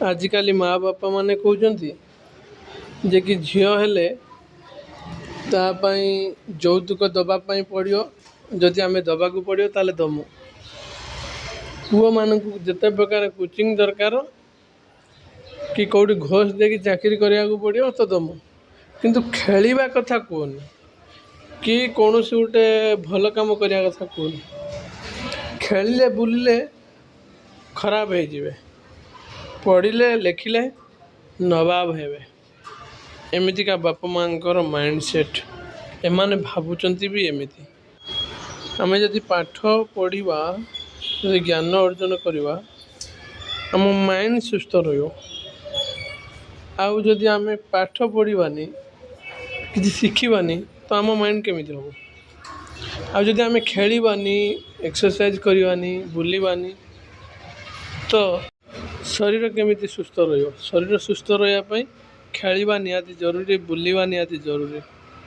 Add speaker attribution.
Speaker 1: ଆଜିକାଲି ମା ବାପାମାନେ କହୁଛନ୍ତି ଯେ କି ଝିଅ ହେଲେ ତା ପାଇଁ ଯୌତୁକ ଦେବା ପାଇଁ ପଡ଼ିବ। ଯଦି ଆମେ ଦେବାକୁ ପଡ଼ିବ, ତାହେଲେ ଦମୁ। ପୁଅମାନଙ୍କୁ ଯେତେ ପ୍ରକାର କୋଚିଂ ଦରକାର କି କେଉଁଠି ଘୋଷ ଦେଇକି ଚାକିରି କରିବାକୁ ପଡ଼ିବ ତ ଦମୁ, କିନ୍ତୁ ଖେଳିବା କଥା କୁହନି କି କୌଣସି ଗୋଟେ ଭଲ କାମ କରିବା କଥା କୁହନି। ଖେଳିଲେ ବୁଲିଲେ ଖରାପ ହେଇଯିବେ, ପଢ଼ିଲେ ଲେଖିଲେ ନବାବ ହେବେ। ଏମିତିକା ବାପା ମାଆଙ୍କର ମାଇଣ୍ଡ ସେଟ୍। ଏମାନେ ଭାବୁଛନ୍ତି ବି ଏମିତି। ଆମେ ଯଦି ପାଠ ପଢ଼ିବା, ଯଦି ଜ୍ଞାନ ଅର୍ଜନ କରିବା, ଆମ ମାଇଣ୍ଡ ସୁସ୍ଥ ରହିବ। ଆଉ ଯଦି ଆମେ ପାଠ ପଢ଼ିବାନି, କିଛି ଶିଖିବାନି, ତ ଆମ ମାଇଣ୍ଡ କେମିତି ହେବ? ଆଉ ଯଦି ଆମେ ଖେଳିବାନି, ଏକ୍ସରସାଇଜ୍ କରିବାନି, ବୁଲିବାନି, ତ ଶରୀର କେମିତି ସୁସ୍ଥ ରହିବ? ଶରୀର ସୁସ୍ଥ ରହିବା ପାଇଁ ଖେଳିବା ନିହାତି ଜରୁରୀ, ବୁଲିବା ନିହାତି ଜରୁରୀ।